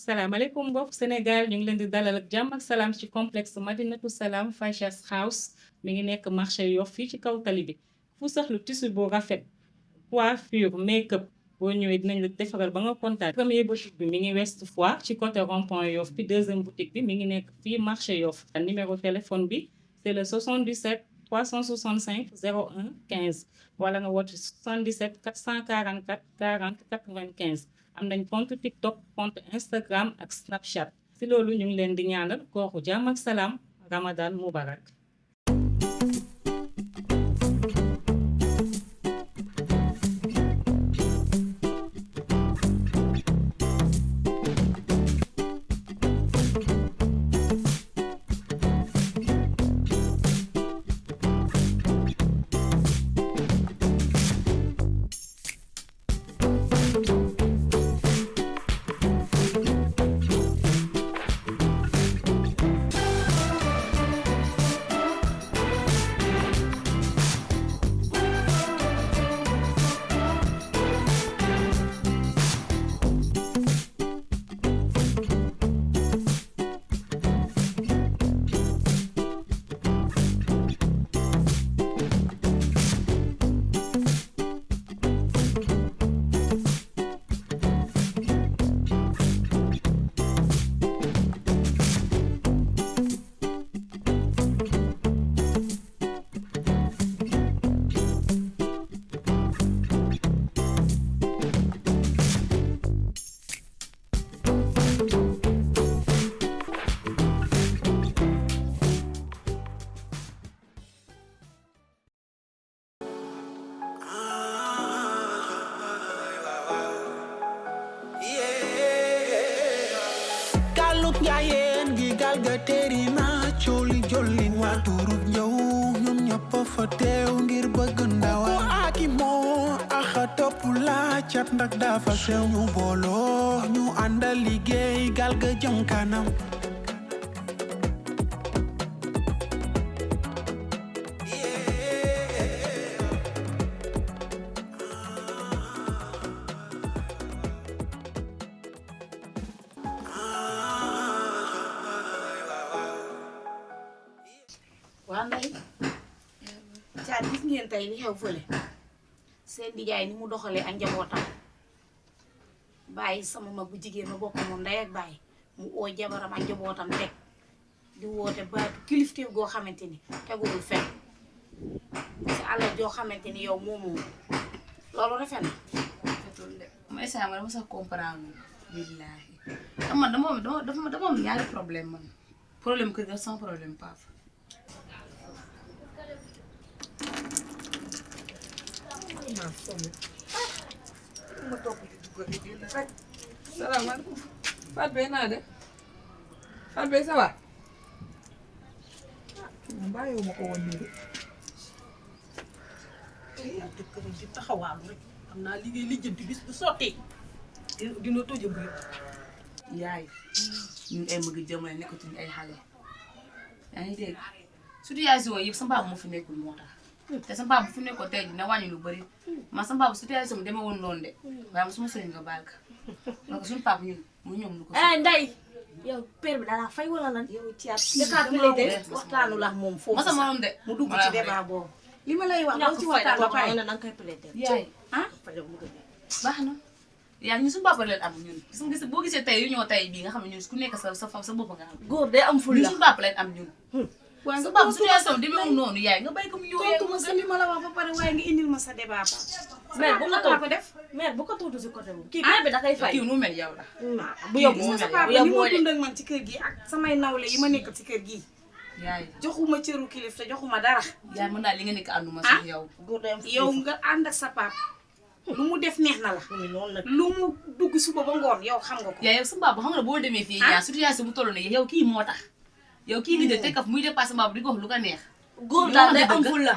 salaamaaleykum mbokk Sénégal ñu ngi leen di dalal ak jàmm ak salaam ci complexe Madinatu Salaam Fashion House mi ngi nekk marché Yoff fii ci kaw tali bi fu soxlu tissu bu rafet coiffure make-up boo ñëwee dinañ la defaral ba nga kontaan. Premier boutique bi mi ngi West Foire ci côté rond-point Yoff bi deuxième boutique bi mi ngi nekk fii marché Yoff. Numéro téléphone bi c'est le 77 365 01 15 wala nga woote 77 444 40 95. am nañ compte TikTok compte Instagram ak Snapchat si loolu ñu ngi leen di ñaanal kooku jàmm ak salaam Ramadan Mubarak. Njaayeen gi gal ga teeri na cooli jolli waa turub ñëw ñoom ñëpp fa teew ngir bëgg ndawa aki moo axa topp la cat ndax dafa sew ñu booloo ñu àndal liggéey gal ga jëm kanam waa Ndeye Thiat gis ngeen tey li xew fële seen nijaay ni mu doxalee ak njabootam bàyyi sama mag bu jigéen ma bokk moom ndey ak bàyyi mu oo jabaram ak njabootam teg di woote baatu kilifteef goo xamante ni teguwul fenn si alal joo xamante ni yow moomu loolu rafet na. mooy saa ma dama sax comprendre billaahi man dama am ñaari problème man problème kër ga sans problème paf ma topp ci dugg gi génn rek salaamaaleykum Fatou Beye naa de Fatou Beye ça va moom bàyyiwuma ko woon nii de yaa dëkkëram di taxawaalu rek xam naa liggéey lijjanti bis bu sottee dina tojjal rek yaay ñun ay mëgg jëmale nekkatuñu ay xale yaa ngi dégg situation yëpp sa mbaam moo fi nekkul moo tax te sa mbaam bu fi nekkoon tey dina wàññi lu bëri man sa mbaam situation bi demee woon noonu de waaye suma sëriñ nga baal ka donc suñu papa ñun mu ñoom lu ko Ndeye yow père bi dala fay wala lan yow Thiat waxtaanu la moom foofu masa moom de mu dugg ci débat boobu li ma lay wax loolu ci waxtaan ba pare na danga koy plaider yaay baax na yaa ñu suñu papa leen am ñun gis boo gisee tey yu ñoo tey bii nga xam ne ñun ku nekk sa bopp nga am góor day am ful ñun la suñu papa leen am ñun waaye sa papa situation demeewul noonu yaay nga bàyyi ko mu ñëwee tontu ma sa li ma la wax ba pare waaye nga indil ma sa débat ba mère bu ko ko def mère bu ko tontu si côté boobu kii père bi da koy fay kii nu mel yow la bu yóbbu moo sa mel papa yow ni ma dund ak man ci kër gi ak samay nawle yi ma nekk ci kër gi yaay joxuma cëru kilif te joxuma dara yaay mën naa li nga nekk ànduma sax yow góor day am yow nga ànd ak sa papa lu mu def neex na la noonu nag lu mu dugg suba ba ngoon yow xam nga ko yaay yow sa papa xam nga boo demee fii ñaar situation bu toll ne yow kii moo tax yow kii ngi de te kaf muy dépassé mbaa di ko wax lu ko neex góor daal day am ful la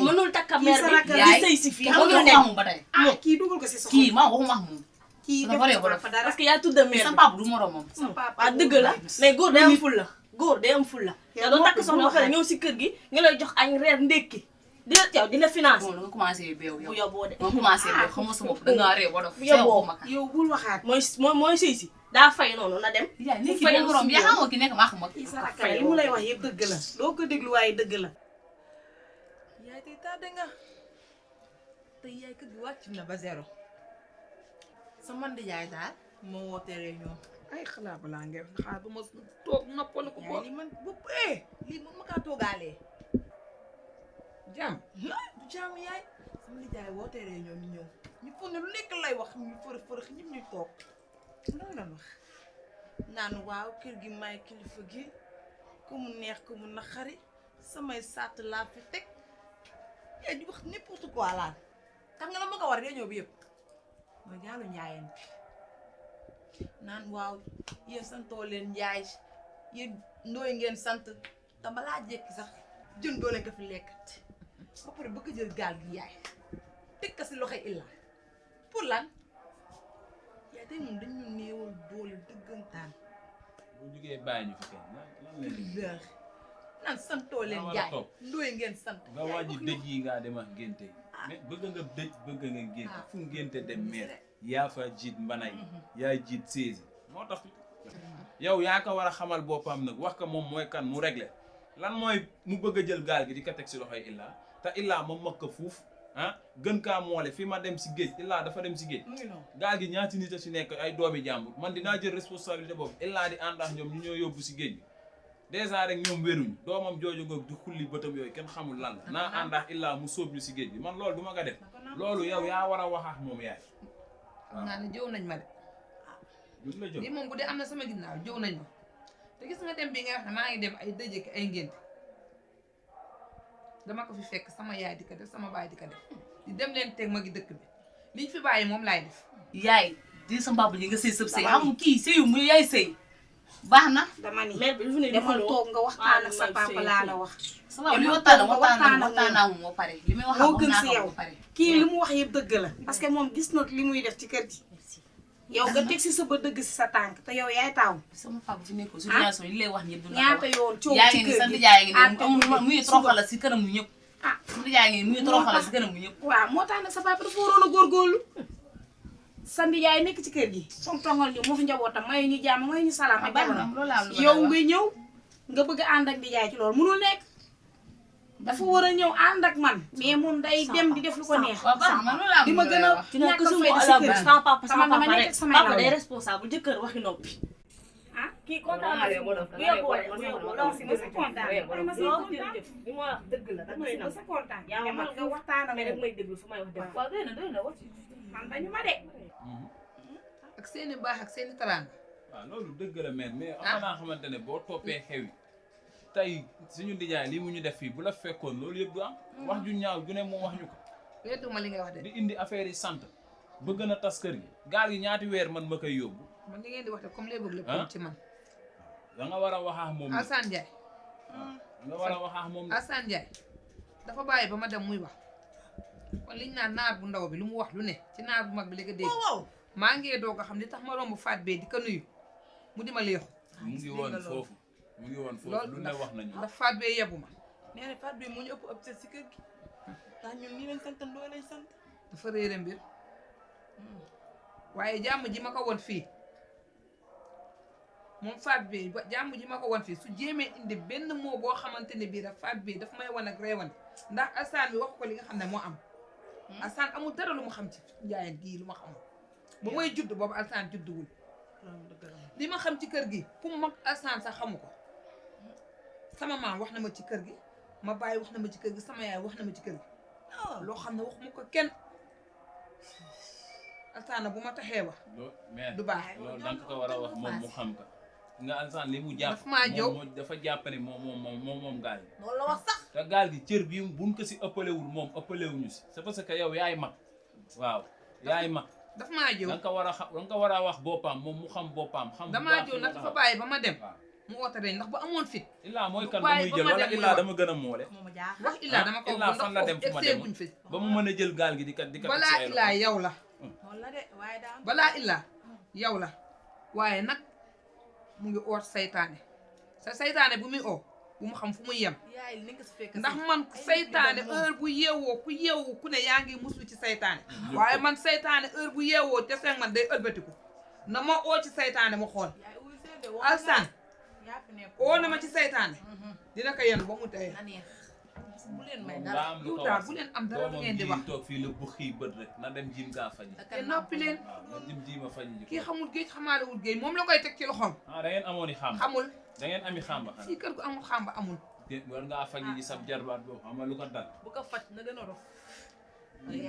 mënul takka mère bi di sëy si fii xam nga waxum ba tey kii dugal ko si soxla kii maa waxuma wax moom kii dafa def réew ko fa dara parce que yaa tudd mère sa bi papa du moromam sa papa waaw dëgg la mais góor day am ful la góor day am ful la te doo takk soxna ba pare ñëw si kër gi nga lay jox añ reer ndékki di la yow di la finance bon nga commencé beew yow bu yóbboo de nga commencé beew xam nga sa bopp dangaa réew ba dof bu yóbboo maka yow bul waxaat mooy sëy si daa fay noonu na dem. yaay nekk ki borom yaa xamoo ki nekk maa xam kii sa rakk la li mu lay wax yëpp dëgg la doo ko déglu waaye dëgg la. yaay tey tardé nga tey yaay kër gi wàcc na ba zéro sa man di yaay daal moo woote réunion ay xalaat balaa ngay xaar ba ma toog noppalu ko ko lii man bu lii man ma kaa toogaalee jàmm du jàmm yaay sama nijaay woote réunion ñu ñëw ñu foog ne lu nekk lay wax ñu fërëx ñëpp ñu toog loolu la wax naan waaw kër gi may kilifa gi ku mu neex ku mu naqari samay sàtt laa fi teg yaay di wax n'importe quoi laa xam nga la ma ko war réunion bi yëpp mooy jaalu njaayeen bi naan waaw yéen santoo leen njaay yéen ndooy ngeen sant te balaa jekki sax jën doo leen ko fi lekkat ba pare bëgg jël gaal gi yaay teg ko si loxoy illa pour lan yaay tey moom dañu néewal doole dëggantaan boo jógee bàyyi ñu fi kenn lan leen naan santoo leen njaay ndooy ngeen sant nga wàññi dëj yi ngaa dem ak ngénte mais bëgg nga dëj bëgg nga ngénte fu ngénte dem meer yaa fa jiit mbanay yaa jiit séesi moo tax yow yaa ko war a xamal boppam nag wax ko moom mooy kan mu réglé lan mooy mu bëgg a jël gaal gi di ko teg si loxoy illaa te illaa moom mag ko fuuf ah gën kaa moole fi ma dem si géej illaa dafa dem si géej gaal gi ñaati nit a si nekk ay doomi jàmbur man dinaa jël responsabilité boobu illaa di ànd ak ñoom ñu ñoo yóbbu si géej gi dèjà rek ñoom wéruñu doomam jooju nga di xulli bëtam yooyu kenn xamul lan la naa ànd ak illaa mu sóob ñu si géej gi man loolu du ma ko def loolu yow yaa war a wax ak moom yaay xam naa ne jëw nañ ma de duñ la jëw lii moom bu dee am na sama ginnaaw jëw nañ ma te gis nga dem bi nga wax ne maa ngi dem ay dëjëk ay ngénte dama ko fi fekk sama yaay di ko def sama baay di ko def di dem leen teg ma gi dëkk bi liñ fi bàyyi moom laay def yaay di sa mbaabu ji nga sëy sëb sëy xam kii sëyu mu yaay sëy baax na dama ni mère bi lu fi ne demal toog nga waxtaan ak sa papa laa la wax. sama li waxtaan moo pare li may wax moo gën si naa yow ko pare kii li mu wax yëpp dëgg la parce que moom gis na li muy def ci kër gi yow nga teg si sa ba dëgg si sa tànk te yow yaay taaw sama papa fi nekkoon situation li lay wax ñëpp du la ñaata yoon coow yaa ci ngi ni kër sant gi jaay ngi ah ni muy toroxal si këram mu ñëpp ah sant jaay ngi ni muy toroxal si këram mu ñëpp waaw moo tax nag sa papa dafa waroon a góorgóorlu sa ndijaay nekk ci kër gi som tongal ñu moo fi njabootam mayu ñu jàmm mayu ñu salaam ak jabaram yow nga ñëw nga bëgg a ànd ak ndijaay ci loolu mënul nekk dafa war a ñëw ànd ak man mais moom day dem di def lu ko neex waaw baax na man loolu laa di ma gën a ñàkk a fay si kër gi sama papa sama sama dama papa nekk rek samay papa nawle. day responsable jëkkër waxi noppi. ah kii kontaan na si bu yóbbu rek bu yóbbu loolu si ba sa kontaan ma si loolu kontaan jërëjëf li ma wax dëgg la dama lay ba nam sa kontaan yaa ma demal mag nga waxtaan ak mais rek moom may déglu fu may wax dëgg waaw doy na wax man dañu ma de ak seeni baax ak seeni taraanga waaw loolu dëgg la mais am naa xamante ne boo toppee xew yi tey suñu ndijaay lii mu ñu def fii bu la fekkoon loolu yëpp du am wax ju ñaaw ju ne moo wax ñu ko wedduma li ngay wax de di indi affaire yi sant bëgg na tas kër gi gaal gi ñaati weer man ma koy yóbbu man li ngeen di wax de comme lay bëgg ah lépp ci man da nga war a wax ak moom Assane Ndiaye da nga war a wax ak moom Assane Ndiaye dafa bàyyi ba ma dem muy wax kon liñ naan naar bu ndaw bi lu mu wax lu ne ci naar bu mag bi léegi dégg maa ngi doog a xam li tax ma romb faat bee di ko nuyu mu di ma leexu mu ngi woon foofu mu ngi woon foofu loolu lu ne wax nañu ndax faat bee yebu ma nee na faat bee moo ñu ëpp ëpp si kër gi ndax ñun nii lañ sant ndoo lañ sant dafa réere mbir waaye jàmm ji ma ko woon fii moom faat bee jàmm ji ma ko woon fii su jéemee indi benn moo boo xamante ne bii rek faat bee daf may wan ak reewan ndax Assane bi wax ko li nga xam ne moo am Assane amul dara lu mu xam ci njaayeen gii lu ma xamul ba may judd boobu Assane judduwul li ma xam ci kër gi fu mu mag Assane sax xamu ko sama maam wax na ma ci kër gi ma bàyyi wax na ma ci kër gi sama yaay wax na ma ci kër gi loo xam ne waxuma ko kenn Assane bu ma taxee wax du baax loolu da nga ko war a wax moom mu xam ka nga Alassane li mu jàpp daf maa jow moom dafa jàpp ne moom gaal gi loolu la wax sax te gaal gi cër bi buñ ko si ëppalewul moom ëppalewuñu si c'est parce que yow yaay mag waaw yaay mag daf maa jow da nga ko war a xam da nga ko war a wax boppam moom mu xam boppam xam damaa jow nag dafa bàyyi ba ma dem mu oote rek ndax bu amoon fit illaa mooy kan bàyyi ba muy ba jël ma wala dem illaa muy dama gën a moole wax illaa dama ko illaa fan la dem fu ma dem guñ fi ba mu mën a jël gaal gi di kat balaa illaa yow la balaa illaa yow la waaye nag mu ngi oot saytaane sa saytaane bu muy oo bu mu xam fu muy yem ndax man saytaane heure bu yeewoo ku yeewu ku ne yaa ngi muslu ci saytaane waaye man saytaane heure bu yeewoo te seen man day ëlbatiku na ma oo ci saytaane mu xool yaay wuy see de Alsaan yaa fi nekk oo na ma ci saytaane dina ko yen ba mu tey na neex bu leen may moom dara daa am lu ko tuutaa wax bu leen am dara lu doomam ngeen di ji wax toog fii la bu xii bët rek na dem jim gaa faji te noppi leen waaw na jim jiima faji ji kii xamul géej xamaalewul géej moom la koy teg ci loxoom ah da ngeen amoon i xàmb xamul da ngeen ami xàmb xanaa fii kër gu amul xamba amul war ngaa faji ji sab jarbaat boobu xam nga lu ko dal bu ko faj na gën a rof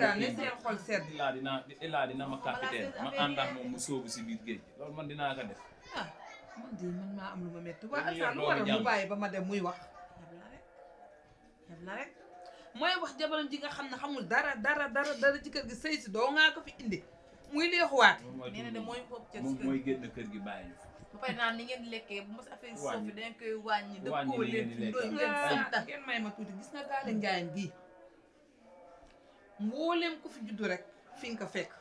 daal ne seen xol sedd illaa dina ma capitaine ma ànd ak moom mu sóobu si biir géej loolu man dinaa ko def ah man de man maa am lu ma métti waa Dañuy yor Alsaan lu doomu waral mu jàmm. bàyyi ba ma dem muy wax yab la rek mooy wax jabaram ji nga xam ne xamul dara ci kër gi sëy si doo ngaa ko fi indi muy leexuwaat moom mooy nee na de mooy foofu ca moom mooy génn kër gi bàyyi ñu ba pare naan ni ngeen di lekkee bu ma sa affaire Wàññi. soofi dañ koy wàññi Wàññi dëppoo li leen ngeen di ndoy lekk. ngeen santa ngeen may ma tuuti gis nga gaale njaayam gii mbooleem ku fi juddu rek fi nga ko fekk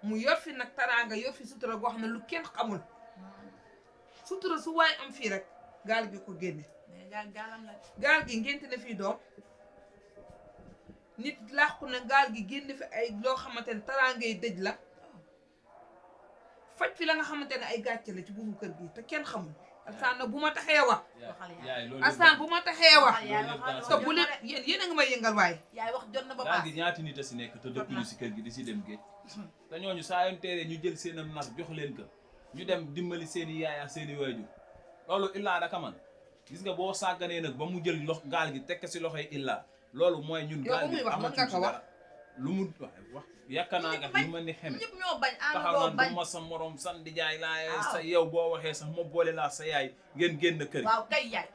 mu yor fi nag taraanga yor fi sutura goo xam ne lu kenn xamul sutura su waay am fii rek gaal gi ko génne mais gaalam la gaal gi ngénte na fii doom nit làqu na gaal gi génn fi ay loo xamante ne taraangay dëj la faj fi la nga xamante ne ay gàcce la ci buumu kër gi te kenn xamul Alsaan nag bu ma taxee wax yaay loolu Alsaan bu ma taxee wax loolu te bu leen yéen a ngi may yëngal waaye yaay wax jot na ba gaal baax gi ñaati nit a si nekk te dëkkuñu si kër gi di si dem géej te ñooñu saa yoon teeree ñu jël seen am nar jox leen ko ñu dem dimbali seen i yaay ak seen i waajur loolu illaa daka man gis nga boo sàgganee nag ba mu jël gaal gi tekk si loxoy illaa loolu mooy ñun yow gaal bu muy gi wax mën amatuñ nga si ko wax dara lu mu wax yàkka naa nga lu ma ni xeme ñëpp ñoo bañ taxaw àndoo naan bañ du ma sa morom san di jaay laa Waaw. sa yow boo waxee sax ma boole laa sa yaay ngeen génn kër gi waaw kay yaay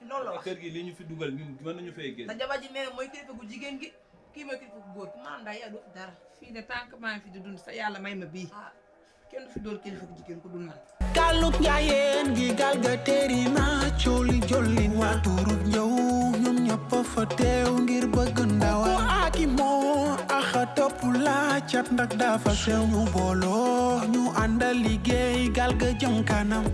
loolu la wax kër gi li ñu fi dugal ñun mën nañu fay génn sa jabar ji nee na mooy kilifa gu jigéen gi kii mooy kilifa gu góor ki maanaam daal yaay doo fi dara fii de tànk maa ngi fi di dund sa yàlla may ma bii ah kenn du fi dóor kilifa gu jigéen ku dul man gaaluk njaayeen gi gaal ga teeri na cooli jolli waa turub ñëw ñoom ñëpp fa teew ngir bëgg ndawa aki moo axa topp laa cat ndax dafa sew ñu booloo ñu àndal liggéey gaal ga jëm kanam